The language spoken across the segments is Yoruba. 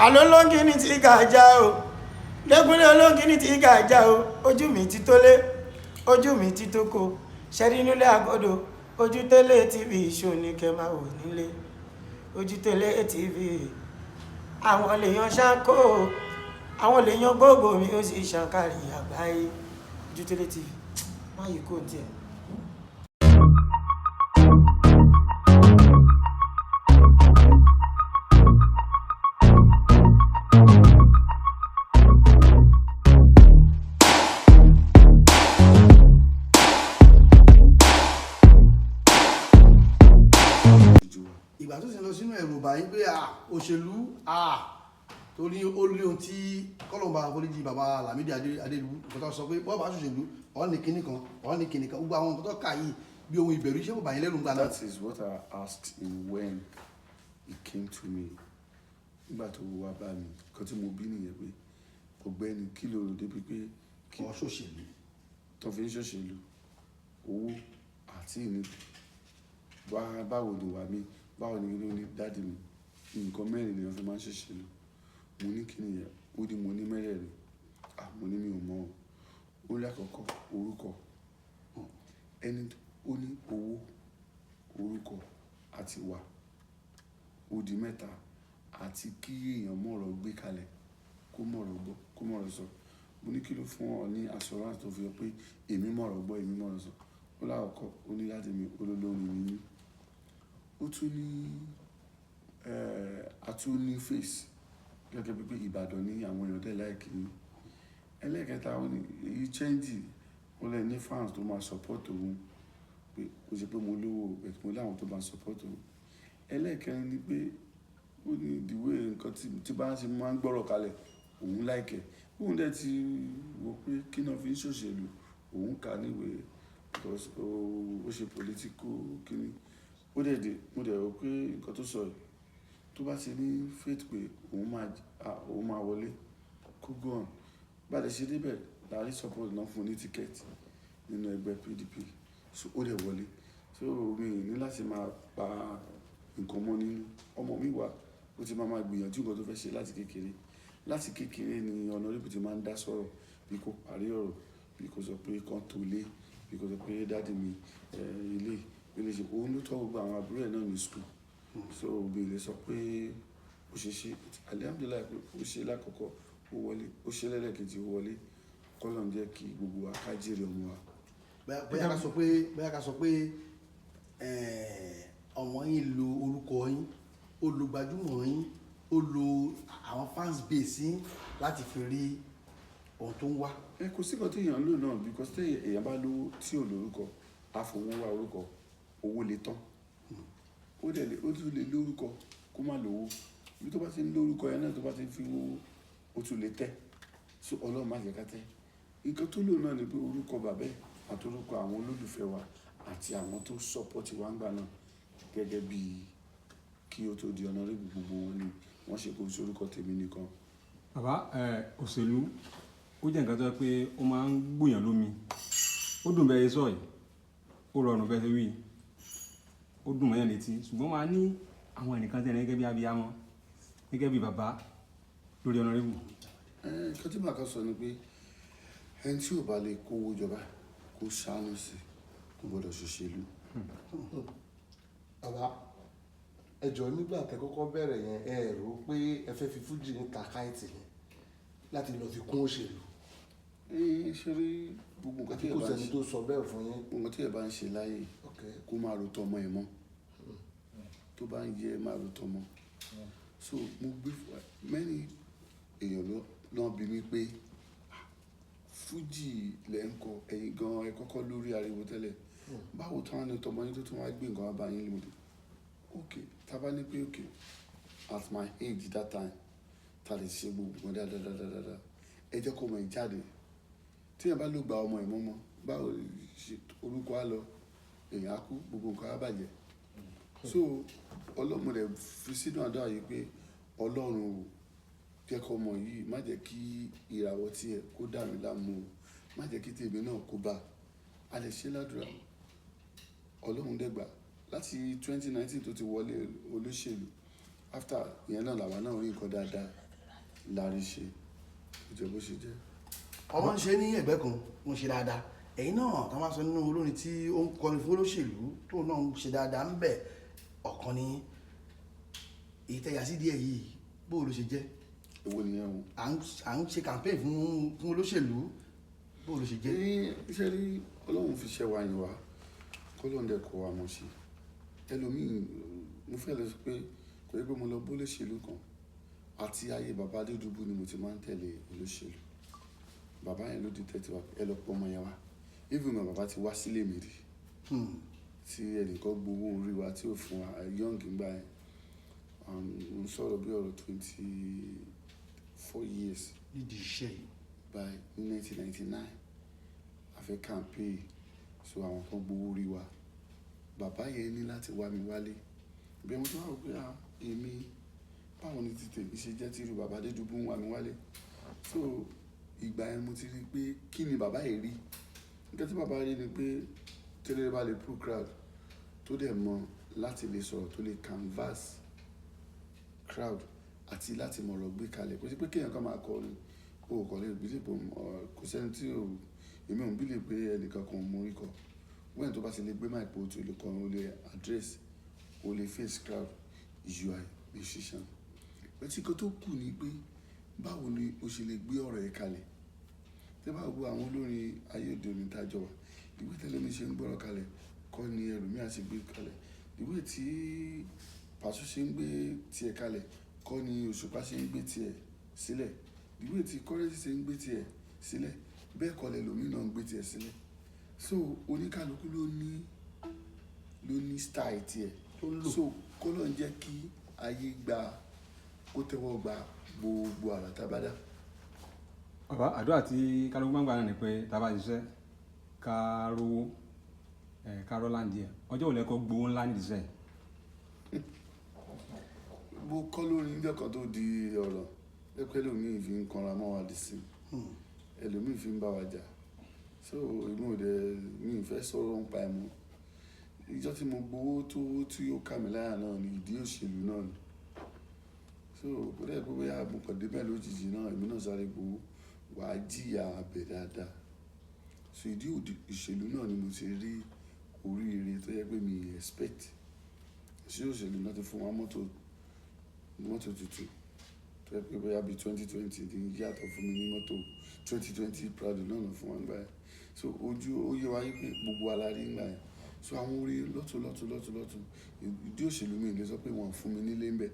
Àlọ́ olóńgìní tí gàjà o, lẹ́kúnlé olóńgìní tí gàjà o. Ojú mi ti tó lé, ojú mi ti tó ko, ṣẹ́rí nílé àgọ́dọ̀. Ojútẹ́lẹ̀ TV show ní kẹ́ máa wò nílé. Ojútẹ́lẹ̀ TV, àwọn lèèyàn ṣáńkó, àwọn lèèyàn gbogbo mi, ó sì ṣàǹkárí àgbáyé. Ojútẹ́lẹ̀ TV, má yìí kò tiẹ̀. Ìgbà tó sì lọ sínú ẹ̀rù báyìí pé òṣèlú, torí ó lé ohun tí kọ́lọ̀mbà àforíjì bàbá Lámídì Adédìbú, nǹkan tó sọ pé bọ́ọ̀ bá ṣòṣèlú, ọ̀ ní kinní kan, ọ̀ ní kinní kan, gbogbo àwọn nǹkan tó kà yìí bí ohun ìbẹ̀rù, iṣẹ́ kò bá yín lẹ́rù ńgbà náà? That is what I asked him when he came to me. Nígbà tó wá bá mi, nǹkan tí mo bí nìyẹn pé, ọ̀gbẹ́ni, kí ló rò débi pé kí ọ̀ ṣòṣèlú tó fi ń ṣòṣèlú, owó àti ìní báwo ni wà mí, báwo ni ló ní daddy mi, nǹkan mẹ́rin ni wọ́n fi máa ń ṣòṣèlú. Mo ní kí nìyẹn? Ó ní mo ní mẹ́rẹ̀ẹ̀rin. Ah, mo ní mi ò mọ̀ o. Ó ní àkọ́kọ́, orúkọ. Ẹni ó ní owó, orúkọ àti ìwà. Ó di mẹ́ta. Àti kí èèyàn mọ̀rọ̀ gbé kalẹ̀, kó mọ̀rọ̀ gbọ́, kó mọ̀rọ̀ sọ. Mo ní kí ló fún ọ ní assurance tó fi hàn pé èmi mọ̀rọ̀ gbọ́, èmi mọ̀rọ̀ sọ? Ó lákọ̀ọ́kọ́, ó ní daddy mi, olólórin ni mí. Ó tún ní, a tún ní face gẹ́gẹ́ bí pé Ìbàdàn ní àwọn èèyàn dẹ̀ like mi. Ẹlẹ́ẹ̀kẹta, ó ní èyí change, ó lè ní fans tó máa support òun, pé kò ṣe pé mo lówó, but mo ní àwọn tó máa support òun. Ẹlẹ́ẹ̀kẹrin ni pé ó ní the way nǹkan tí bá ń ṣe máa ń gbọ́rọ̀ kalẹ̀, òun like ẹ̀. Òun dẹ̀ ti wò pé kí náà fi ń ṣòṣèlú, òun kà níwèé because ó ṣe political kíni. Ó dẹ̀ dé, mo dẹ̀ rò pé nǹkan tó sọ yìí, tó bá ti ní faith pé òun máa wọlé, kó go on. Bá dẹ̀ ṣe dé bẹ̀, la rí support náà fún un ní ticket nínú ẹgbẹ́ PDP. So ó dẹ̀ wọlé. So mi ní láti máa pa nǹkan mọ́ nínú. Ọmọ mi wà, ó ti máa gbìyànjú nǹkan tó fẹ́ ṣe láti kékeré. Láti kékeré ni honorable ti máa ń dá sọ̀rọ̀, bí kò parí ọ̀rọ̀, bí kò sọ pé kán tó lé, bí kò sọ pé daddy mi, ilé, ilé ṣe. Òun ló tọ́ gbogbo àwọn àbúrò ẹ̀ náà ní school. So mi lè sọ pé ó ṣe ṣe. Alhamdulillah pé ó ṣe lákọ̀ọ́kọ́, ó wọlé, ó ṣe lẹ́lẹ́kejì, ó wọlé. Kọ́lọ́run jẹ́ kí gbogbo wa ká jèrè ọmọ wa. Bóyá ká sọ pé ọmọ yín lo orúkọ yín, ó lo gbajúmọ̀ yín, ó lo àwọn fans base yín láti fi rí ohun tó ń wá. Ẹ kò sí nǹkan tí èèyàn ń lò náà, because tí èèyàn bá lówó tí ò lórúkọ, á fowó wá orúkọ, owó lè tán. Ó dẹ̀ lè, ó tún lè lórúkọ kó má lówó. Ibi tó bá ti ń lórúkọ yẹn náà, tó bá ti ń fi owó, ó tún lè tẹ́. So Ọlọ́run má jẹ́ ká tẹ́. Nǹkan tó lò náà ni pé orúkọ bàbá ẹ̀ àti orúkọ àwọn olólùfẹ́ wa àti àwọn tó support wa ńgbà náà gẹ́gẹ́ bí kí ó tó di honorable, gbogbo wọn ni wọ́n ṣe, kó sí orúkọ tèmi nìkan. Bàbá, òṣèlú ó jẹ́ nǹkan tó jẹ́ pé ó máa ń gbòyàn lómi. Ó dùn bẹ́ẹ̀ sọ yìí, ó rọrùn bẹ́ẹ̀ ṣe wí, ó dùn mọ́yàn létí, ṣùgbọ́n máa ní àwọn ẹnìkan tẹ̀lé gẹ́gẹ́ bí abiyamọ, gẹ́gẹ́ bí bàbá lórí honorable. Nǹkan tí màá kàn sọ ni pé ẹni tí ò bá lè kówó jọba kó ṣàánú sí, kò gbọdọ̀ ṣòṣèlú. Bàbá, ẹ jọ̀ọ́, nígbà tẹ́ kọ́kọ́ bẹ̀rẹ̀ yẹn, ẹ rò pé ẹ fẹ́ fi fújì ní takáìtì ni láti lọ fi kún òṣèlú? Ẹ ṣe rí gbogbo nǹkan tí Àbí ẹ kò bá ń sẹ́ni ṣe tó sọ bẹ́ẹ̀ fún yín? Gbogbo nǹkan tí ẹ bá ń ṣe láyé, kó máa ro tọmọ ẹ mọ́. Tó bá ń yẹ, máa ro tọmọ. So mo gbé many èèyàn ló náà bí mi pé, "Ah, fújì lẹ ń kọ, ẹ̀yin gan ẹ kọ́kọ́ lórí ariwo tẹ́lẹ̀, báwo tán ni tọmọ yín tó tún wá gbé nǹkan wá bá yín lóde?" Ok, tá a bá ní pé ok, at my age that time, ta lè ṣe gbogbo nǹkan dáadáa, ẹ jẹ́ kó ọmọ ẹ̀ jáde. Tí èèyàn bá ló gba ọmọ ẹ̀ mọ́mọ́, báwo ṣe orúkọ á lọ, èèyàn á kú, gbogbo nǹkan á bàjẹ́. So Ọlọ́run rẹ̀ fi sínú àdúrà yìí pé Ọlọ́run ò jẹ́ kó ọmọ yìí, má jẹ́ kí ìràwọ̀ tiẹ̀ kó dà mí láàmú o, má jẹ́ kí tèmi náà kó bá a lè ṣe ládùúrà. Ọlọ́run dẹ́gbà láti 2019 tó ti wọlé olóṣèlú, after ìyẹn náà làwa náà rí nǹkan dáadáa. lárí ṣe. Kò jẹ́ bó ṣe jẹ́. Ọmọ ń ṣe ní ẹ̀gbẹ́ kan, ń ṣe dáadáa. Ẹ̀yin náà tá a máa sọ nínú olórin tí ó ń kọrin fún olóṣèlú tó náà ń ṣe dáadáa ń bẹ̀, ọ̀kan ní èyí tẹ̀yà sí díẹ̀ yìí, bó ló ṣe jẹ́? Èwo nìyẹn o? À ń ṣe campaign fún olóṣèlú, bó ló ṣe jẹ́? Ní iṣẹ́ rí, Ọlọ́run fi ṣe wa yìn wá, kọ́lọ́run dẹ̀ kọ́ wa mọ̀ sí. Ẹlòmíì, mo fẹ́ lè sọ pé kò yẹ pé mo lọ bó olóṣèlú kan. Àti ayé bàbá Adédùbú ni mo ti máa ń tẹ̀lé olóṣèlú. Bàbá yẹn ló di tẹ́tí wa, ẹ lọ pọ̀ ọmọ yẹn wá. Even though bàbá ti wá sílé mi rí, tí ẹnìkan gbowó orí wa tí ò fún wa, young ngbà yẹn. Mo ń sọ̀rọ̀ bí ọ̀rọ̀ 24 years nídìí iṣẹ́ yìí. By ní 1999, a fẹ́ campaign, so àwọn kan gbowó orí wa. Bàbá yẹn ní láti wá mi wálé. Bí mo ti wá wò pé, ah, èmi báwo ni ti tèmi ṣe jẹ́ tí irú bàbá Adédùbú ń wá mi wálé? So ìgbà yẹn mo ti rí i pé kí ni bàbá yìí rí. Nǹkan tí bàbá rí ni pé tẹ́lẹ̀ bá lè pull crowd, tó dẹ̀ mọ̀ láti lè sọ̀rọ̀, tó lè canvas crowd àti láti mọ̀ ọ̀rọ̀ gbé kalẹ̀. Kò sí pé kéèyàn kan máa kọrin, o kò lè believe pé kò sẹ́ni tí o, èmi ò ń believe pé ẹnìkan kan ò mọ orí kọ. When tó bá ti lè gbé mic pé o ti lè kọrin, o lè address, o lè face crowd, you are a musician. But nǹkan tó kù ni pé báwo ni o ṣe lè gbé ọ̀rọ̀ ẹ kalẹ̀. Tí bá wo àwọn olórin ayé òde òní tá a jọ wà, ìwé tẹ́lẹ̀ ṣe ń gbọ́rọ̀ kalẹ̀ kọ́ ni ẹlòmíì á ṣe gbé kalẹ̀. Ìwé tí Pàsó ṣe ń gbé tiẹ̀ kalẹ̀ kọ́ ni Òṣùpá ṣe ń gbé tiẹ̀ sílẹ̀. Ìwé tí Currency ṣe ń gbé tiẹ̀ sílẹ̀, bẹ́ẹ̀ kọ́ lẹlòmíì náà ń gbé tiẹ̀ sílẹ̀. So oníkálukú ló ní style tiẹ̀ tó ń lò. So kọ́lọ́un jẹ́ kí ayé gba kó tẹ́wọ́ gba gbogbo àrà tá a bá dá. Bàbá, àdúrà tí kálukú máa ń gbà náà ni pé tá a bá ṣiṣẹ́, ká rówó ẹ̀, ká rọ́lá díẹ̀. Ọjọ́ òun lẹ́kọ̀ọ́ gbowó ńlá nídìí iṣẹ́ yìí? Mo kọ́ lórí níjọ́ kan tó di ọ̀rọ̀ pé ẹlòmíì fi ń kanra mọ́ wa dì sí, ẹlòmíì fi ń bá wa jà. So èmi ò dẹ̀, mi ì fẹ́ sọ̀rọ̀ nípa ẹ̀ mọ́. Ìjọ́ tí mo gbowó tó tí ó kà mí láyà náà ni ìdí òṣèlú náà ni. So kò dẹ́ pé bóyá mo kàn dé bẹ́ẹ̀ lójijì náà, èmi náà sáré gbowó, wàá jìyà abẹ dáadáa. So ìdí òṣèlú náà ni mo ti rí oríire tó jẹ́ pé mi expect. Sí òṣèlú náà ti fún wa mọ́tò, mọ́tò tuntun tó jẹ́ pé bóyá bí 2020 ní yàtọ̀ fún mi ní mọ́tò 2020 Prado náà lọ fún wa nígbà yẹn. So ojú ó yé wa wípé gbogbo wa la rí nígbà yẹn. So àwọn orí lọ́tùn lọ́tùn lọ́tùn lọ́tùn. Ìdí òṣèlú, mi ò lè sọ pé wọ́n fún mi nílé ń bẹ.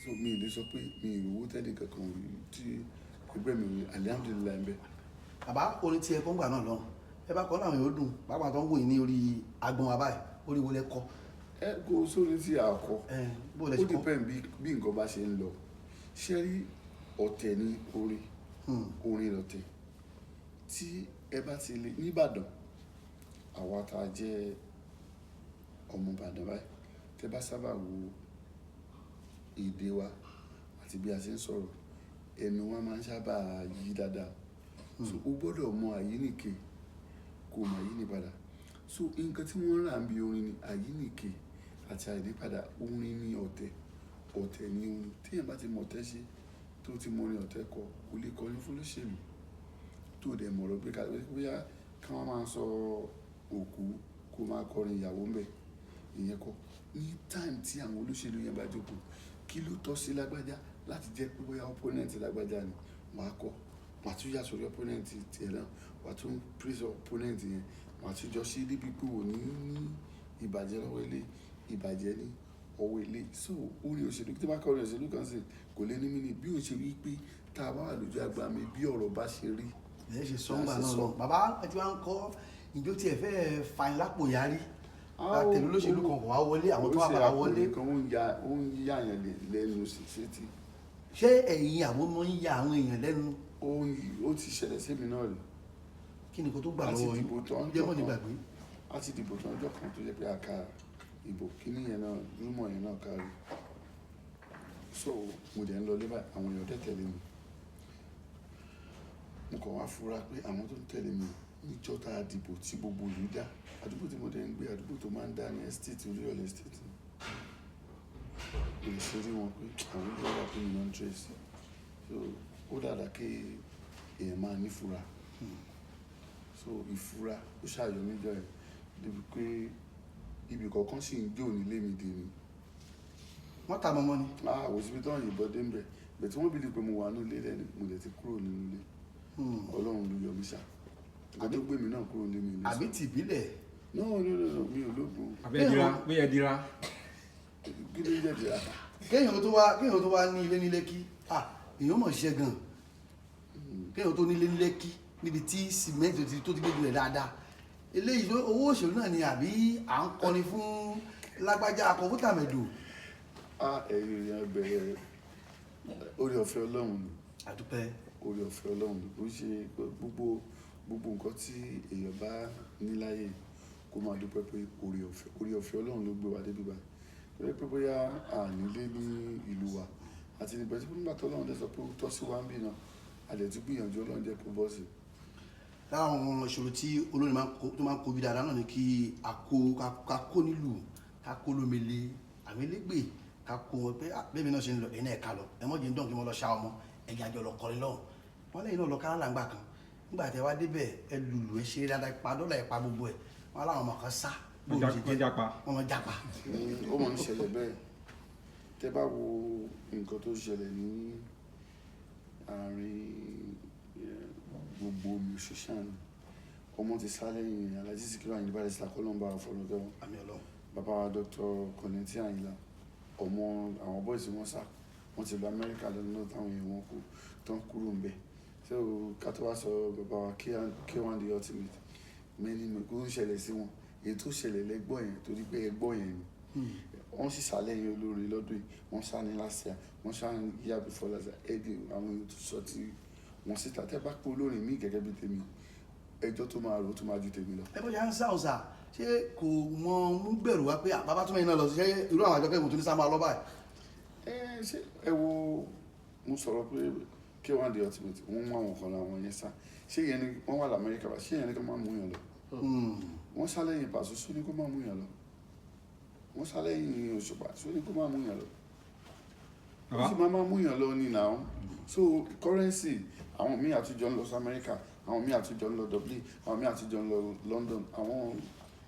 So mi ò lè sọ pé mi ò rówó tẹ́lẹ̀ kankan rí tí ẹgbẹ́ mi rí, alhamdulillah ń bẹ. Bàbá, orin tí ẹ kọ́ ń gbà náà lọ́hùn, ẹ bá kọ́ láwọn yóò dùn, pàápàá tó ń wò yín ní orí agbọ̀n wa báyìí, orí wo lẹ kọ? Ẹ kò sórí tí a kọ. Ẹ bó lẹ Ó ṣe kọ? depend bí nǹkan bá ṣe ń lọ. Ṣé rí, ọ̀tẹ̀ ní orin, orin lọ̀tẹ̀. Tí ẹ bá ti lè nìbàdàn, àwa tá a jẹ́ ọmọ Ìbàdàn báyìí, tẹ bá sábà wo èdè wa àti bí a ṣe ń sọ̀rọ̀, ẹnu wa máa ń sábà yí dáadáa. So o gbọ́dọ̀ mọ àyínìke kó mọ àyínípadà. So nǹkan tí wọ́n rà ń bi orin ni àyínìke àti àyínípadà. Orin ní ọ̀tẹ̀, ọ̀tẹ̀ ní orin. Tí èèyàn bá ti mọ ọ̀tẹ̀ ṣe, tó ti mọ orin ọ̀tẹ̀ kọ, kò lè kọrin fún olóṣèlú tó dẹ̀ mọ̀rọ̀ gbé kalẹ̀. Bóyá kí wọ́n máa sọ òkú, kó máa kọrin ìyàwó ńbẹ. Ìyẹn kọ́. Ní time tí àwọn olóṣèlú yẹn bá jókòó, kí ló tọ́ sí lágbájá láti jẹ́ pé bóyá opponent lágbájá ni wàá kọ́. Wàá tún yà sórí opponent tiẹ̀ náà, wàá tún praise opponent yẹn, wàá tún jọ sí níbi pé ò ní ní ìbàjẹ́ lọ́wọ́ ilé, ìbàjẹ́ ní ọwọ́ ilé. So orin òṣèlú tí bá kọ orin òṣèlú kan sí kò lé ní mí bí ó ṣe wí pé tá a bá wà lójú àgbà mi bí ọ̀rọ̀ bá ṣe rí. Ẹ ṣe sọ́ngbà Láti náà sọ. lọ. Bàbá, ẹ ti wá ń kọ́ ìjó tí ẹ fẹ́ fa in lápò yarí, tẹ̀lé olóṣèlú kan kò wá wọlé, àwọn tó wá padà wọlé. Kan ó ń yà yàn lẹ́nu sétí. Ṣé ẹ̀yin àwọn ọmọ ń ya àwọn èèyàn lẹ́nu? Ó ti ṣẹlẹ̀ sí mi náà rí. Kí ni kò tó gbà A ti lọ́wọ́ yín? dìbò tán Jẹ́ mọ́ ní ọjọ́ kan. gbàgbé. A ti dìbò tán ọjọ́ kan tó jẹ́ pé a ka ìbò kíní yẹn náà, rumour yẹn náà kárí. So mo dẹ̀ ń lọ lébà, àwọn èèyàn dẹ̀ tẹ̀lé mi. Mo kàn wá fura pé àwọn tó ń tẹ̀lé mi níjọ́ tá a dìbò tí gbogbo ìlú dá, àdúgbò tí mo dẹ̀ ń gbé, àdúgbò tó máa ń dá ní estate, Olúyọ̀lé Estate. Mo lè ṣe rí wọn pé àwọn ìlú wà pé mi náà ń trace. So ó dáadáa kí èèyàn máa nífura. So ìfura ó ṣàyọ níjọ́ yẹn débi pé ibì kọ̀ọ̀kan sì ń jò nílé mi dè ní. Wọ́n ta mọ́mọ́ ni. Ah, kò síbi tó ń yìnbọn dé ń bẹ̀ bẹ̀ tí wọ́n bí pé mo wà nínú ilé lẹ́nu, mo dẹ̀ ti kúrò nínú ilé. Ọlọ́run ló yọ mí ṣá, nǹkan tó gbé mi náà kúrò nílé mi ní. Àbí tìbílẹ̀? No, no, no, no, mi ò lóògùn. Àbí ẹ dira pé ẹ dira. Kí ló ń jẹ́ dira? Kéèyàn tó wá ní ilé ní Lẹ́kí, ah, èèyàn mọ̀ ṣiṣẹ́ gan. Kéèyàn tó ní ilé ní Lẹ́kí níbi tí sìmẹ́ǹtì tó ti gbé jù rẹ̀ dáadáa, eléyìí owó òṣèlú náà ni àbí à ń kọni fún lágbájá akọ fún tàmẹ̀dò? Ah, ẹ̀yin èèyàn, bẹ̀rẹ̀ orí ọ̀fẹ́ Ọlọ́run ni. Àdúpẹ́. Orí ọ̀fẹ́ Ọlọ́run ni. Kò ń ṣe gbogbo nǹkan tí èèyàn bá ní láyé kó máa dúpẹ́ pé orí ọ̀fẹ́ Ọlọ́run ló gbé wa débi báyìí. Torí pé bóyá a nílé ní ìlú wa àti nígbà tí nígbà tó Ọlọ́run dẹ̀ sọ pé ó tọ́ sí wa ń bì náà, a dẹ̀ tún gbìyànjú, Ọlọ́run jẹ́ kó bọ́ sí i. Lára àwọn ìṣòro tí olórin tó máa ń kojú dáadáa náà ni kí a kó ká kó nílùú, ká kó lómele àwọn elégbè, ká kó wọn pé, "Ah, bẹ́ẹ̀ mi náà ṣe ń lọ, ẹ̀yin náà ẹ̀ka lọ, ẹ mọ̀ jẹ́ ń dán kí wọ́n lọ ṣá ọmọ ẹ̀jẹ̀ àjọ lọ kọrin lọ́hùn." Wọ́n lẹ́yìn náà lọ Kánádà ńgbà kan, nígbà tí ẹ wá débẹ̀, ẹ lùlù, ẹ ṣeré dáadáa, pa dọ́là, ẹ pa gbogbo ẹ̀, wọ́n láwọn ọmọ kan sá. Wọ́n wọ́n jápa. Wọ́n lọ jápa. Ó máa ń ṣẹlẹ̀ bẹ́ẹ̀. Tẹ́ bá wo nǹkan tó ṣẹlẹ̀ ní àárín gbogbo musician, ọmọ ti sá lẹ́yìn Alhaji Sikiru Ayinde Barrister, kọ́lọ́mbà àfọlọ́kẹ́ wọn. Àmín Ọlọ́run. Bàbá wa Dr. Kollington Ayinla, ọmọ àwọn boys wọn sá, wọn ti lọ Amẹ́ríkà lọ́nà náà, táwọn èèyàn wọn kú tán kúrò ń bẹ̀. So ká tó wá sọ bàbá wa K1 the Ultimate, many kó ń ṣẹlẹ̀ sí wọn. Èyí tó ṣẹlẹ̀ lẹ́gbọ́n yẹn, torí pé ẹgbọ́n yẹn ni wọ́n sì sá lẹ́yìn olórin lọ́dún yìí, wọ́n sá ní last year, wọ́n sá ní year before last year. Ẹ̀dẹ̀ àwọn èèyàn tó sọ tí wọ́n síta, tẹ́ bá pé olórin míì gẹ́gẹ́ bí tèmi, ẹjọ́ tó máa rò ó tó máa ju tèmi lọ. Ẹ bó ṣe à ń sá ọ̀sà, ṣé kò mọ mú bẹ̀rù wá pé, ah, bàbá tó mẹ́rin náà lọ sí, ṣé irú àwọn àjọkẹ́ ìmọ̀ tó ní sá máa lọ báyìí? Ẹ ṣe, ẹ wo, mo sọ̀rọ̀ pé K1 the Ultimate, wọ́n mú àwọn kan láwọn yẹn sá. Ṣé ìyẹn ni wọ́n wà lamẹ́ríkà bá? Ṣé ìyẹn ni kó máa mú yàn lọ? Wọ́n sá lẹ́yìn Pàṣọ, só ní kó máa mú yàn lọ? Wọ́n sá lẹ́yìn Òṣùpá, só ní kó máa mú yàn lọ? Bàbá. Ó sì máa mú yàn lọ ní now. So currency, àwọn míì àtijọ́ ń lọ sí Amẹ́ríkà, àwọn míì àtijọ́ ń lọ Dublin, àwọn míì àtijọ́ ń lọ London. Àwọn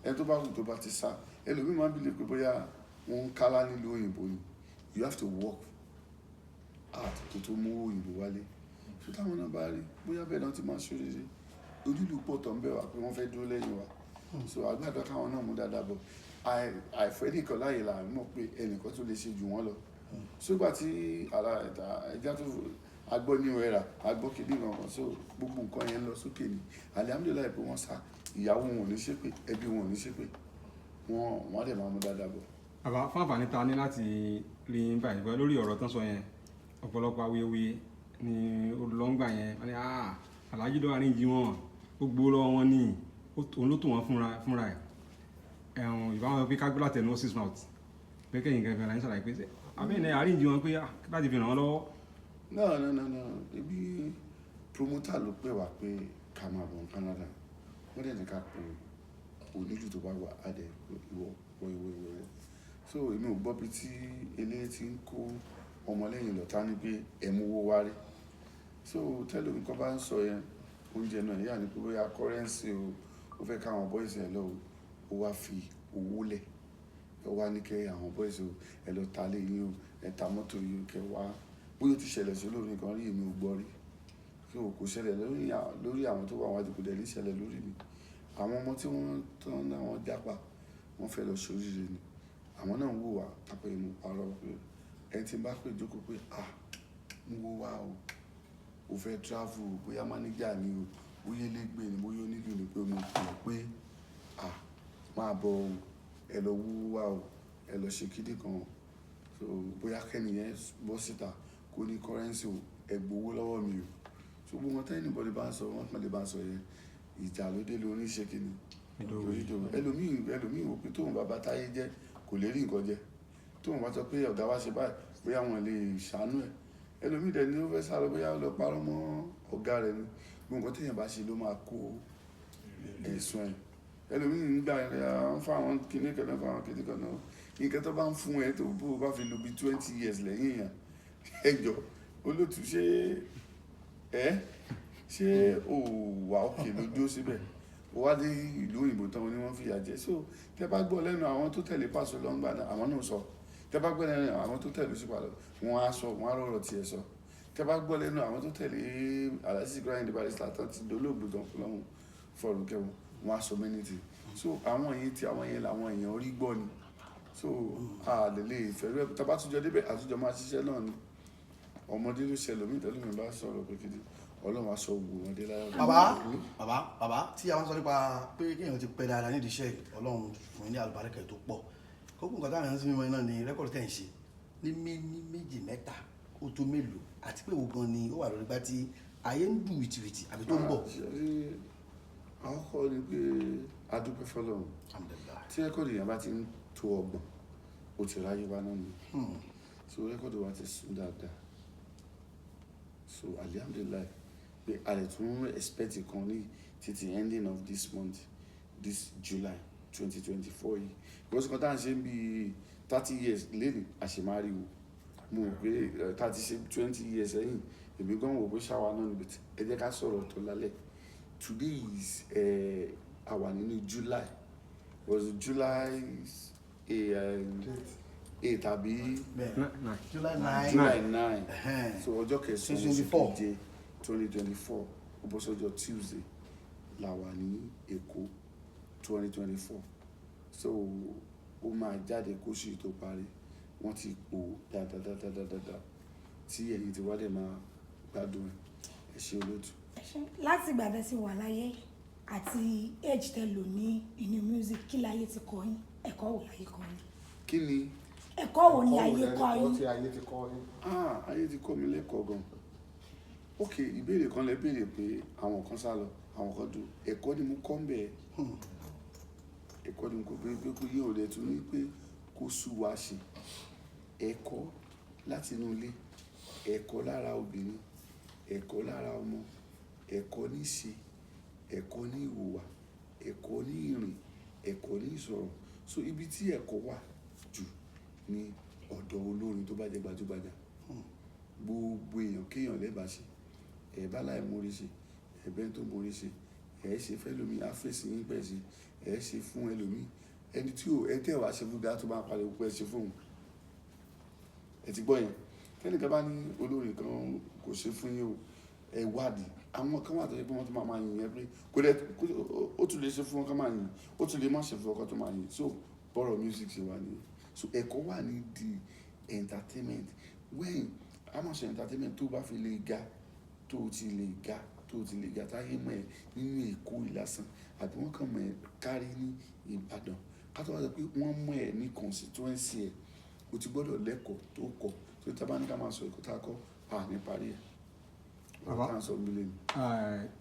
ẹni tó bá wù tó bá ti sá, ẹlòmíì máa ń believe pé bóyá wọ́n ń kálá nílùú òyìnbó ni. You have to work hard kó tó mú òyìnbó wálé. So táwọn náà bá rí bóyá bẹ́ẹ̀ náà ti máa ṣoríire, onílù pọ̀ tó ń bẹ̀ wá pé wọ́n fẹ́ dúró lẹ́yìn wa. So àgbàdo káwọn náà mú dáadáa bọ̀, àìfẹ́ nìkan láàyè là ń mọ̀ pé ẹnìkan tó lè ṣe jù wọ́n lọ. Sógbà tí ara ẹ̀ta ẹja tó agbọ́ ní ẹ̀rà agbọ́ kìíní kankan, so gbogbo nǹkan yẹn lọ sókè ni. Alihamudulilayi pé wọ́n sá, ìyàwó wọn ò ní ṣépè, ẹbí wọn ò ní ṣépè, wọ́n á dẹ̀ máa mú dáadáa bọ̀. Bàbá, fún àǹfààní ta ní láti rí yín báyìí bọ́ lórí ọ̀rọ̀ tán sọ yẹn, ọ̀pọ̀lọpọ̀ awuyewuye ni ó lọ ń gbà yẹn. Wọ́n ní, "Ah, Alhaji ló arrange wọn, ó gbowó lọ́wọ́ wọn ní òun ló tò wọ́n fúnra ẹ̀." Ẹ̀hún ìbáwọn pé ká gbọ́ láti ẹnu horse's mouth pé kẹ́yìn gẹ́gẹ́ la ń ṣàlàyé pé ṣé àbí ẹ̀ arrange wọn pé, ah, láti fi ràn wọ́n lọ́wọ́. No, no, no, no, ibi promoter ló pè wá pé ká máa bọ̀ ní Canada. Wọ́n dẹ̀ ní ká pò onílù tó bá wà á dẹ̀ ìwọ ìwọ ìwọ ìwọ ìwọ. So èmi ò gbọ́ bí tí eléré ti ń kó ọmọlẹ́yìn lọ́tà ní pé ẹ̀ mú owó wá rí. So tẹ́lẹ̀ nǹkan bá ń sọ yẹn, oúnjẹ náà yà ní pé bóyá currency o, ó fẹ́ káwọn boys ẹ̀ lọ o, ó wá fi owó lẹ̀, ó wá ní kẹ́ àwọn boys o, ẹ lọ ta lé yín o, ẹ ta mọ́tò yín o, kẹ́ wá. Bóyá ó ti ṣẹlẹ̀ sí olórin kan rí, èmi ò gbọ́ rí kí o. Kò ṣẹlẹ̀ lórí àwọn tó wà wájú, kò dẹ̀ ní ṣẹlẹ̀ lórí mi. Àwọn ọmọ tí wọ́n tán náà, wọ́n jápa, wọ́n fẹ́ lọ ṣoríire ni. Àwọn náà ń wò wá àpò ìmọ̀ parọ́ pé ẹni tí n bá pè jókòó pé, ah, mú wo wá o, o fẹ́ travel o, bóyá manager ni o, bóyá elégbè ni, bóyá onílù ni, pé mo pè ọ́ pé, ah, máa bọ̀ o, ẹ lọ wú wá o, ẹ lọ ṣe kídì kan o. So bóyá kẹ́niyẹn bọ́ síta kó ní currency o, ẹ gbowó lọ́wọ́ mi o. So gbogbo wọn tẹ́ anybody bá ń sọ, wọ́n kàn lè bá ń sọ yẹn. Ìjà ló dé lórí ṣe kíni lórí ìdòwò. Ẹlòmíì wò pé tóun bàbá táyé jẹ́ kò lè rí nǹkan jẹ, tóun bá sọ pé ọ̀gá wa ṣe báyìí, bóyá wọn lè ṣàánú ẹ̀. Ẹlòmíì dẹ̀ ni ó fẹ́ sáré, bóyá ó lọ parọ́ mọ́ ọ̀gá rẹ̀ ni. Gbogbo nǹkan téèyàn bá ṣe ló máa kó ẹ̀sùn ẹ̀. Ẹlòmíì ń gbà ẹ̀ ń fún àwọn kinní kan náà, fún àwọn kinní kan náà. Nǹkan tó bá ń fún ẹ tó bó o bá fi lo bí 20 years lẹ́yìn èèyàn, ẹ jọ Olótú, ṣé ẹ ṣé o wà òkè ló dúró síbẹ̀, ó wá dé ìlú òyìnbó tán, ni wọ́n fìyà jẹ. So tẹ bá gbọ́ lẹ́nu àwọn tó tẹ̀lé Pàṣọ lọ́ngbà náà, àwọn náà sọ. Tẹ bá gbọ́ lẹ́nu àwọn tó tẹ̀lé Òṣùpá lọ, wọ́n á sọ, wọ́n á rọ̀rọ̀ tiẹ̀ sọ. Tẹ bá gbọ́ lẹ́nu àwọn tó tẹ̀lé Alhaji Sikiru Ayinde Barrister tán ti dolóògbé tán, fọlọ́run fọ̀rùn kẹwọn, wọ́n á sọ many things. So àwọn yẹn tí àwọn yẹn làwọn èèyàn rí gbọ́ ni. So a lè lè fẹ́rẹ́ tá a bá tún jọ débẹ̀, àtúnjọ máa ṣiṣẹ́ náà ni. Ọmọdé ló ṣẹlẹ̀ mí tẹ́lẹ̀ mi bá sọ̀rọ̀ pé kìdí Ọlọ́run á sọ gbogbo wọn dé láyọ̀. Bàbá, bàbá, bàbá, tí a máa ń sọ nípa pé kéèyàn ti pẹ́ dáadáa nídìí iṣẹ́ yìí, Ọlọ́run fún yín ní àlùbáríkà tó pọ̀. Kókó nǹkan táwọn èèyàn ń mímọ́ iná ni record tẹ̀ ń ṣe ní méní, méjì, mẹ́ta, ó tó mélòó? Àti pé wo gan ni ó wà lórí gbá tí ayé ń dùn wìtìwìtì àbí tó ń bọ̀? Ṣe rí, àkọ́kọ́ ni pé a dúpẹ́ fọlọ́run. Alhamdulillah. Tí record yẹn bá ti ń tó 30, ó ti ráyé wá náà ni. So record wa ti sún dáadáa. So alhamdulillahi pé a lè tún expect kan ní títí ending of this month, this July 2024 yìí, because kan tá à ń ṣe bí 30 years lẹ́nu àṣemáriwo, mo rò pé tá a ti ṣe 20 years sẹ́yìn, èmi gan wò pé ṣáwa náà níbi tí ẹ jẹ́ ká sọ̀rọ̀ tó lálẹ́. Today is àwa nínú July, was July 8 tàbí Bẹ́ẹ̀. 9. July 9. July 9. Ẹ̀hẹ́n. So ọjọ́ kẹsàn-án oṣù 2024. keje 2024, ó bọ́ sọ́jọ́ Tuesday la wà ní Èkó, 2024. So ó máa jáde kóṣù tó parí. Wọ́n ti pò dáadáa tí ẹ̀yin ti wá dẹ̀ máa gbádùn ẹ̀. Ẹ ṣé, olóòtú. Ẹ ṣé. Láti ìgbà tẹ́ ti wà láyé àti age tẹ́ lò ní inú music, kí láyé ti kọ́ yín? Ẹ̀kọ́ wo láyé kọ́ yín? Kí ni? Ẹ̀kọ́ wo ni ayé kọ́ Ẹ̀kọ́ yín? tí ayé ti kọ́ yín. Ah, ayé ti kọ́ mi lẹ́kọ̀ọ́ gan. Ok, ìbéèrè kan lẹ béèrè pé àwọn kan sá lọ, àwọn kan dùn. Ẹ̀kọ́ ni mo kọ́ ń bẹ̀. Ẹ̀kọ́ ni mo kọ́ pé kó yé òde tún ní pé kó sú wa ṣe ẹ̀kọ́ láti inú ilé, ẹ̀kọ́ lára obìnrin, ẹ̀kọ́ lára ọmọ, ẹ̀kọ́ ní ṣe, ẹ̀kọ́ ní ìhùwà, ẹ̀kọ́ ní ìrìn, ẹ̀kọ́ ní ìsọ̀rọ̀. So ibi tí ẹ̀kọ́ wà jù ní ọ̀dọ̀ olórin tó bá jẹ́ gbajúgbajà. Gbogbo èèyàn kéèyàn lẹ́bàá ṣe, ẹ̀ bá láì mórí ṣe, ẹ̀ bẹ́ẹ̀ tó mórí ṣe, ẹ̀ ṣe fẹ́ lómi á fèsì yín pẹ̀ ṣe, ẹ̀ ṣe fún ẹlòmíì, ẹni tí ò ẹ tẹ́ wàá ṣe fún bí a tó máa pariwo pé ẹ ṣe fún òun. Ẹ ti gbọ́ yẹn. Tẹ́nìkan bá ní olórin kan kò ṣe fún yín o, ẹ wádìí. Àwọn kan wà tó yẹ pé wọ́n tún máa máa yìn yẹn pé kò dẹ̀ ó tún lè ṣe fún wọn kán máa yìn, ó tún lè má ṣe fún wọn kán tó máa yìn. So bọ́rọ̀ music ṣe wà nìyẹn. So ẹ̀kọ́ wà ní di entertainment. When a máa ṣe entertainment, tó bá fi lè ga, tó ti lè ga, tó ti lè ga, táyé mọ̀ ẹ́ nínú Èkó ìlàsàn àbí wọ́n kàn mọ̀ ẹ́ kárí ní Ìbàdàn, ká tó wá sọ pé wọ́n mọ̀ ẹ́ ní constituency ẹ̀, o ti gbọ́dọ̀ lẹ́kọ̀ọ́ tó kọ̀ tó. Tá bá ní ká máa sọ ẹ̀kọ́ tá a kọ́, à ní parí ẹ̀. Bàbá. Ọ̀rọ̀ tá à ń sọ mílíọ̀nù.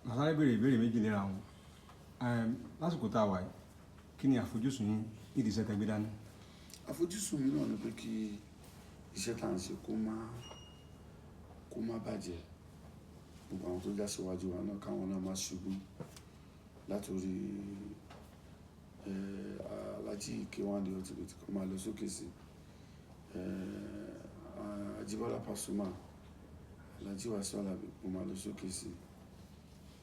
Màá sáré béèrè ìbéèrè méjì léra wọn. Lásìkò tá a wà yìí, kí ni àfojúsùn yín nídìí iṣẹ́ tẹ́ gbé dání? Àfojúsùn mi náà ni pé kí iṣẹ́ tá à ń ṣe kó má bàjẹ́. Gbogbo àwọn tó já síwájú wa náà, káwọn náà má ṣubú, látòrí Alhaji K1 The Ultimate, kó máa lọ sókè sí Ajíbọ́lá Pasuma, Alhaji Wasiu Alabi, kó máa lọ sókè sí,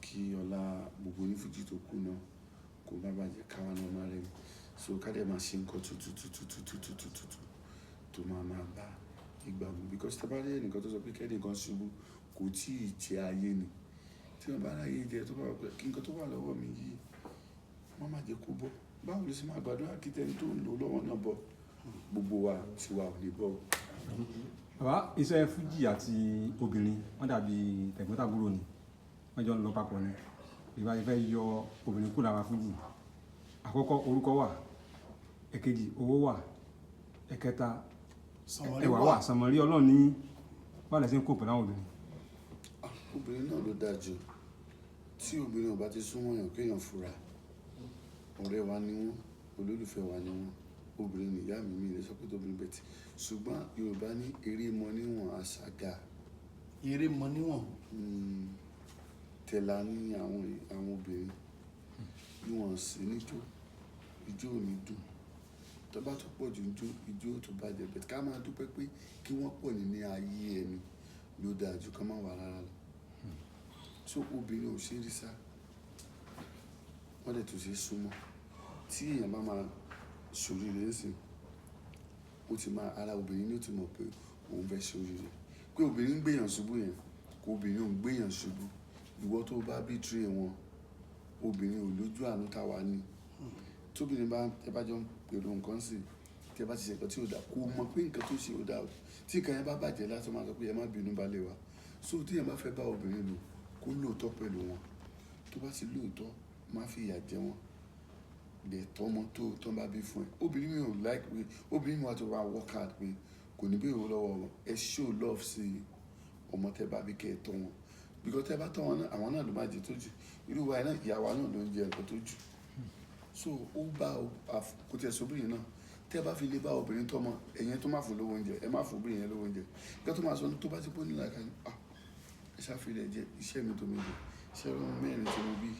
kí ọlá gbogbo onífújì tó kù náà kó má bàjẹ́, káwa náà má rẹ̀. So ká dẹ̀ máa ṣe nǹkan tuntun tuntun tuntun tuntun tuntun tó máa máa bá ìgbà mu, because tá a bá rí ẹnìkan tó sọ pé kẹ́nìkan ṣubú, kò tí ì jẹ ayé ni. Tí wọ́n bá ráyè jẹ, tó bá wà pé kí nǹkan tó wà lọ́wọ́ mi yìí wọ́n má jẹ́ kó bọ́, báwo ló ṣe máa gbàdúrà kí tẹni tó ń lò lọ́wọ́ náà bọ́? Gbogbo wa tí wa ò ní bọ́. Bàbá, iṣẹ́ fújì àti obìnrin, wọ́n dàbí tẹ̀gbọ́ntàbúrò ni, wọ́n jọ ń lọ papọ̀ ni. Ìbá yẹn fẹ́ yọ obìnrin kúrò lára fújì, àkọ́kọ́ orúkọ wà, ẹ̀kejì owó wà, ẹ̀kẹta Sànmọ́rí. Ẹwà wà, sànmọ́rí. Ọlọ́run ní báwo lẹ ṣe ń kó pẹ̀lú àwọn obìnrin? Obìnrin náà ló dáa jù. Tí obìnrin ò bá ti súnmọ́ yàn, kéèyàn fura. Ọ̀rẹ́ wa ni wọ́n, olólùfẹ́ wa ni wọ́n. Obìnrin ni ìyá mi, mi lè sọ pé tóbìnrin bẹ̀ tí, ṣùgbọ́n Yorùbá ní eré mọ níwọ̀n àṣàgà. Eré mọ níwọ̀n. Tẹ̀lá ní àwọn obìnrin bí wọ́n sì níjó, ijó ò ní dùn. Tó bá tó pọ̀ jù níjó, ijó tó bàjẹ́ bẹ̀. Ká máa dúpẹ́ pé kí wọ́n pọ̀ ní ayé ẹni ló dáa ju kán má wà rárá lọ. So obìnrin ò ṣe é rí sá, wọ́n dẹ̀ tún ṣe é súnmọ́. Tí èèyàn bá máa ṣoríire ńsìn, ó ti máa ara obìnrin ní ó ti mọ̀ pé òun fẹ́ ṣoríire. Pé obìnrin ń gbéyàn ṣubú yẹn, kò, obìnrin ò ń gbéyàn ṣubú. Ìwọ tó bá betray wọn, obìnrin ò lójú àánú táwa ní. Tóbìnrin bá, ẹ bá jọ ń pèrò nǹkan sí, tí ẹ bá ti ṣe nǹkan tí ò dáa, kò mọ̀ pé nǹkan tó ṣe ò dáa o. Tí nǹkan yẹn bá bàjẹ́ lásán, máa sọ pé ẹ má bínú balẹ̀ wa. So tí èèyàn bá fẹ́ bá obìnrin lò, kó lóòótọ́ pẹ̀lú wọn. Tó bá ti lóòótọ́, má fi ìyà jẹ wọ́n. Dẹ̀ tọ́ ọmọ tó tán bá bí fún ẹ. Obìnrin mi ò like pé obìnrin mi wà tó wá work hard pé kò ní béèrè owó lọ́wọ́ wọn. Ẹ show love sí ọmọ tẹ́ bá bí, kẹ́ ẹ tọ́ wọn. Because tẹ́ bá tọ́ wọn náà, àwọn náà ló máa jẹ tó jù. Irú wa náà, ìyá wa náà ló ń jẹ nǹkan tó jù. So ó bá kò tiẹ̀ sóbìnrin náà. Tẹ́ bá fi lè bá obìnrin tọ́mọ, ẹ̀yin tó má fún lówó oúnjẹ, ẹ má fún obìnrin yẹn lówó oúnjẹ. Nǹkan tó máa sọ ní tó bá ti pọ̀ nílà kan, ah, ẹ ṣàfihàn jẹ iṣẹ́ mi tó mi jẹ. Iṣẹ́ ọmọ mẹ́rin tí mo bí,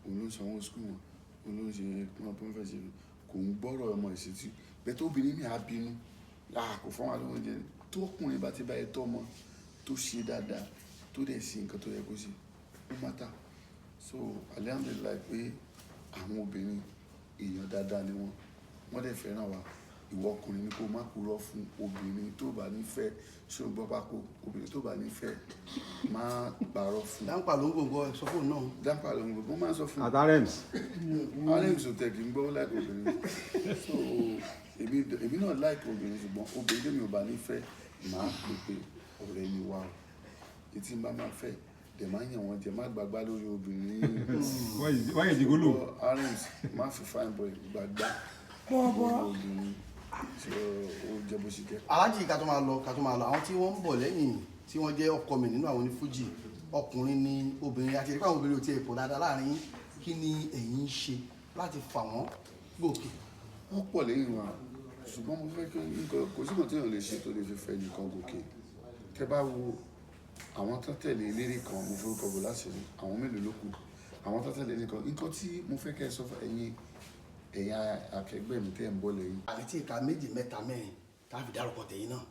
òun ló ń sanwó school wọn, òun ló ń ṣe wọn tó ń fẹ́ ṣe, kò ń gbọ́rọ̀ ọmọ ìṣètì. Bẹ́ẹ̀ tó obìnrin mi á bínú, ah, kò fún wa lówó oúnjẹ. Tó ọkùnrin bá ti bá ẹ tọ́ ọmọ tó ṣe dáadáa, tó dẹ̀ ṣe nǹkan tó yẹ kó ṣe, ó matter. So alhamdulillah pé àwọn obìnrin, èèyàn dáadáa ni wọ́n, wọ́n dẹ̀ fẹ́ràn wa. Ìwọ ọkùnrin ni kó má purọ́ fún obìnrin tó bá nífẹ̀ẹ́. Ṣé o gbọ́ pákó? Obìnrin tó bá nífẹ̀ẹ́, má parọ́ fún. Dáńpà ló ń gbòǹgbò, ẹ sọ fóònù náà. Dáńpà ló ń gbòǹgbò, mo máa ń sọ fún. Àtàrẹ́ms. Alex ò tẹ̀ kí n gbọ́ like obìnrin. So èmi náà like obìnrin, ṣùgbọ́n obìnrin tèmi ò bá nífẹ̀ẹ́, máa pè pé ọ̀rẹ́ ni wa o. Etí n bá máa fẹ́ dẹ̀, máa yàn wọ́n jẹ, má gbàgbá lórí obìnrin. Wáyé jìgólò. Alex, má fi fine boy gbàgbá Bọ̀bọ̀. lórí obìnrin. So ó jẹ́ bó ṣe jẹ́. Aláàjì, ká tó máa lọ, àwọn tí wọ́n ń bọ̀ lẹ́yìn tí wọ́n jẹ́ upcoming nínú àwọn onífújì, ọkùnrin ní obìnrin, àti ẹ̀rí àwọn obìnrin ò tiẹ̀ pọ̀ dáadáa láàrin yín. Kí ni ẹ̀yin ń ṣe láti fà wọ́n gòkè? Wọ́n pọ̀ lẹ́yìn wa, ṣùgbọ́n mo fẹ́ kí nǹkan, kò sí nǹkan tí èèyàn lè ṣe tó lè fi fẹ́ nìkan gòkè. Tẹ́ bá wo àwọn tó tẹ̀lé eléré kan, mo forúkọ bò láti rí àwọn mélòó ló kù, àwọn tó tẹ̀lé eléré kan. Nǹkan tí mo fẹ́ kẹ́ ẹ sọ fún ẹ̀yin ẹ̀yin akẹgbẹ́ mi tẹ́ ẹ̀ ń bọ̀ lẹ́yìn. Àti ìka méjì, mẹ́ta, mẹ́rin tá a fi dárúkọ tẹ̀yìn náà.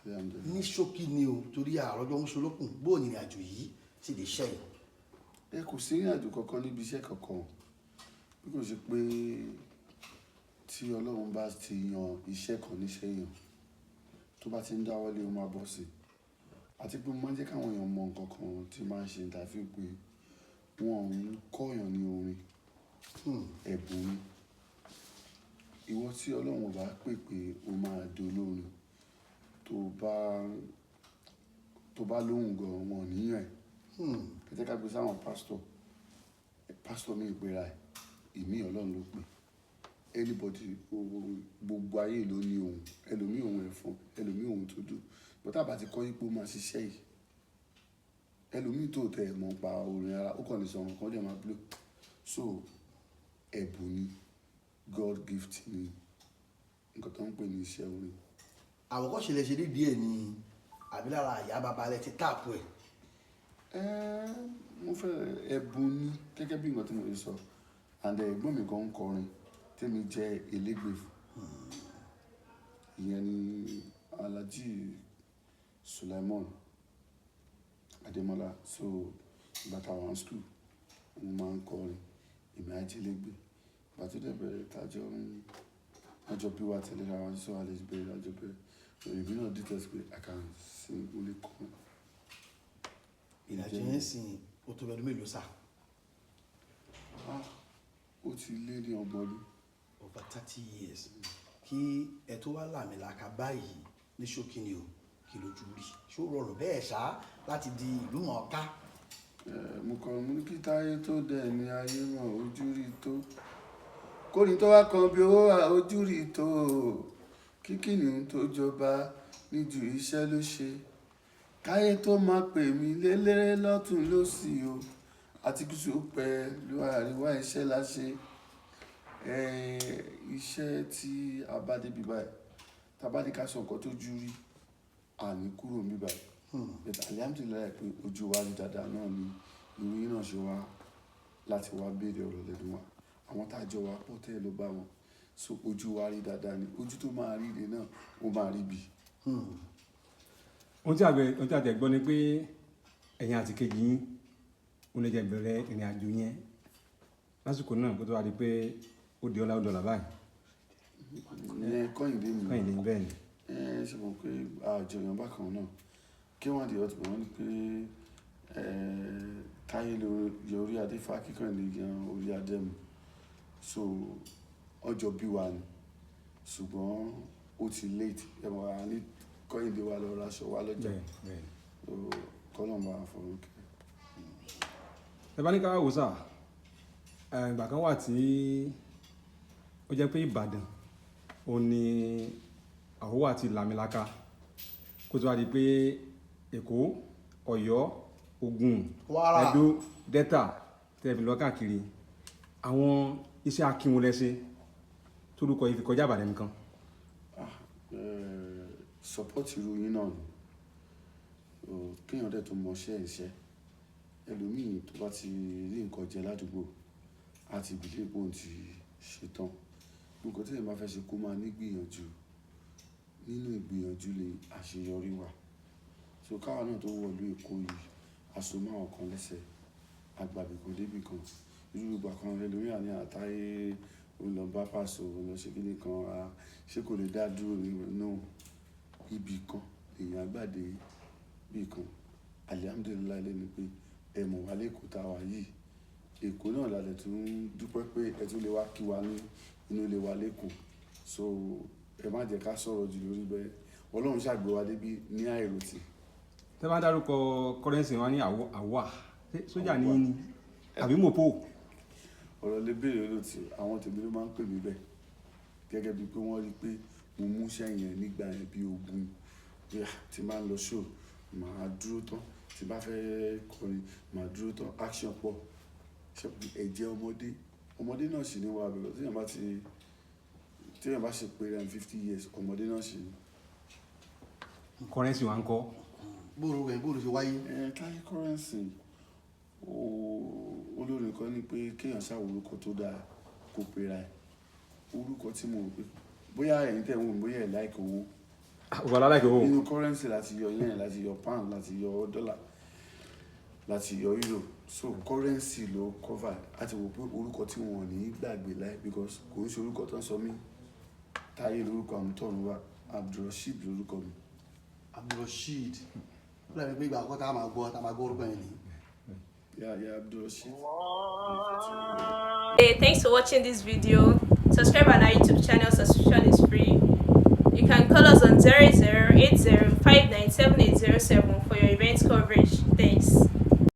Alhamdulillah. Ní ṣókí ni o, torí àròjọ ń solókùn. Bóò ní ìrìn àjò yìí sì lè ṣẹ́yìn? Ẹ kò sí ìrìn àjò kankan níbi iṣẹ́ kankan, bí kò ṣe pé tí Ọlọ́run bá ti yan iṣẹ́ kan níṣẹ́ yàn, tó bá ti ń dáwọ́lé, ó máa bọ́ sí i. Àti pé mo máa ń jẹ́ káwọn èèyàn mọ nǹkan kan tí máa ń ṣe interview pé wọn ò ń kọ́yàn ní orin, ẹ̀bùn ni. Ìwọ tí Ọlọ́run ò bá pè pé o máa di olórin, tó bá lóhùn gan, wọn ò níyàn ẹ̀. Ẹ jẹ́ ká gbé sáwọn pásítọ̀. Pásítọ̀ mi ìpera ẹ̀, ìmí Ọlọ́run ló pè. Anybody, gbogbo ayé ló ní ohùn. Ẹlòmíì ohùn ẹ̀fọn, ẹlòmíì ohùn tó dùn, but tá a bá ti kọ́ ipò máa ṣiṣẹ́ yìí, ẹlòmíì tó tẹ̀ mọ̀ pa orin ara, ó kàn lè sọ nǹkan dẹ̀ máa blow. So ẹ̀bùn ni, God gift ni nǹkan tó ń pè ní iṣẹ́ orin. Àwòkọ́ṣe lẹ ṣe dídí ẹ̀ ni, àbí lára àyà bàbá rẹ ti tap ẹ̀? Ẹ́, mo fẹ́ ẹ̀bùn ni, gẹ́gẹ́ bí nǹkan tí mo lè sọ. And ẹ̀gbọ́n mi kan ń kọrin tèmi jẹ́ elégbè fún. Ìyẹn ni Alhaji Sulaimon Ademola. So ìgbà tá a wà ní school, mo máa ń kọrin, èmi á jẹ́ elégbè. Ìgbà tó dẹ̀ bẹ̀rẹ̀, tájọ́ ń wọ́n jọ bí wa tẹ̀léra wa, so a lè bẹ̀rẹ̀, àjọ bẹ̀rẹ̀. So èmi náà details pé I can sing, mo lè kọrin. Ìrìnàjò yẹn sìn, ó tó bẹ̀rẹ̀ mélòó sà? Ah, ó ti lé ní 30 ọdún. Over 30 years kí ẹ tó wá làmìlaka báyìí. Ní ṣókí ni o, kí lójú rí? Ṣó rọrùn bẹ́ẹ̀ ṣá láti di ìlú mọ̀ọ́ká? Mo kọ, mo ní kí táyé tó dẹ̀ ní ayé mọ̀, ojú rí tó. Kórin tó wá kan bí owó wà, ojú rí tó. Kíkìnì tó jọba níjú iṣẹ́ ló ṣe. Káyé tó máa pè mí lélẹ́rẹ́ lọ́tún lósì o. Àti gúúsù pẹ̀lú àríwá, iṣẹ́ la ṣe. Iṣẹ́ tí a bá dé bí báyìí, tá bá ní ká sọ nǹkan tó jú rí, a ní kúrò níbí báyìí. But alhamdulillah pé ojú wa rí dáadáa náà ni irú yín náà ṣe wá láti wá béèrè ọ̀rọ̀ lẹ́nu wa. Àwọn tá jọ wá pọ̀ tẹ́ẹ̀ ló bá wọn. So ojú wa rí dáadáa ni. Ojú tó máa rí ire náà, ó máa rí bí. Ohun tí àtẹ̀ gbọ́ ni pé ẹ̀yin àti kejì yín ó lè jẹ́ bẹ̀rẹ̀ ìrìn àjò yẹn lásìkò náà kó tó wá di pé ó di ọlá ó dọ̀là báyìí. Ìyẹn Kọ́hìndé mi. Kọ́hìndé bẹ́ẹ̀ ni. Ẹ ṣe mọ̀ pé àjọyọ̀ bákan náà kí wọ́n di ọtí wọ́n ní pé ẹ, Táyé ló yọ orí adé fa kíkàn ní yan orí adé mu, so ọjọ́ bí wa ni, ṣùgbọ́n ó ti late. Ẹ mọ̀ wá ní Kọ́hìndé wa lọ raṣọ wa lọ́jà. Bẹ́ẹ̀ bẹ́ẹ̀ ni. So kọ́lọ̀ bá fọ̀rọ̀ kẹ́. Ẹ bá ní ká wá wò sà, ẹ, ìgbà kan wà tí ó jẹ́ pé Ìbàdàn ò ní àwòwà àti làmìlaka kó tó wá di pé Èkó, Ọ̀yọ́, Ògùn, Kwara. Ẹdó, Delta tẹ́ fi lọ káàkiri. Àwọn iṣẹ́ akínwó lẹ́sẹ̀ torúkọ yìí fi kọjá Ìbàdàn nìkan. Ah, support irú yín náà ni. O, kéèyàn dẹ̀ tó mọṣẹ́ iṣẹ́ ẹlòmíì tó bá ti rí nǹkan jẹ ládùúgbò á ti bìlẹ̀ pé òun ti ṣetán. Nǹkan tí èèyàn bá fẹ́ ṣe kó máa ní gbìyànjú, nínú ìgbìyànjú lè àṣeyọrí wà. So káwa náà tó wọ̀lú Èkó yìí, aṣọ máa kan lẹ́sẹ̀ agbábì kan débì kan, irú ìgbà kan ẹlòmíì á ní àtàyè òun lọ bá pàṣọ òun lọ ṣe kíní kan, a ṣé kò lè dá dúró nínú ibì kan èèyàn àgbàdé ibì kan. Alihamudulilayi lẹ́nu pé ẹ mọ̀ wá lẹ́kọ̀ọ́ tá a wà yìí, Èkó náà la lè tún dúpẹ́ pé ẹ tún lè wá kí wa ní inú ilé wa lẹ́kọ̀ọ́. So ẹ má jẹ́ ká sọ̀rọ̀ jù lórí bẹ́ẹ̀, Ọlọ́run ṣàgbé wa débi ní àìròtì. Tẹ́ bá ń dárúkọ Currency wa ní àwọ̀ àwà sójà ní ní àbí mopo? Ọ̀rọ̀ lè béèrè olóòtú, àwọn tèmi ló máa ń pè mí bẹ́ẹ̀ gẹ́gẹ́ bíi pé wọ́n rí i pé mo mú iṣẹ́ yẹn nígbà yẹn bí ogun bí a ti máa ń lọ show, màá dúró tán, tí bá fẹ́ kọrin màá dúró tán, action pọ̀. Ṣé ẹ̀jẹ̀ ọmọdé ọmọdé náà sì ní wàá bẹ̀rẹ̀ téèyàn bá ti téèyàn bá ṣe pé rẹ̀ 50 years, ọmọdé náà sì ní. Currency wa ń kọ́? Bóòlù rẹ̀, bóòlù ṣe wáyé? Ẹ, Táyé Currency, olórin kan ní pé kéèyàn ṣàwò orúkọ tó dáa kó pera ẹ̀. Orúkọ tí mo rò pé bóyá ẹ̀yin tẹ̀ ń wò mí, bóyá ẹ̀ like owó. Wà láláìkè owó. Nínú currency láti yọ yen, láti yọ pound, láti yọ dollar, láti yọ euro, so currency ló cover. Láti wò pé orúkọ tí wọn ò ní gbàgbé láì, because kò ń ṣe orúkọ tó ń sọ mí. Táyé lórúkọ àmútọ̀run wa, Abdulrasheed lórúkọ mi. Abdulrasheed, ó dàbí pé ìgbà àkọ́kọ́ tá a máa gbọ́ orúkọ yẹn nìyí. Yeah, Abdulrasheed. Hey, thanks for watching this video. Subscribe on our YouTube channel, subscription is free. You can call us on 0080 for your event coverage. Thanks.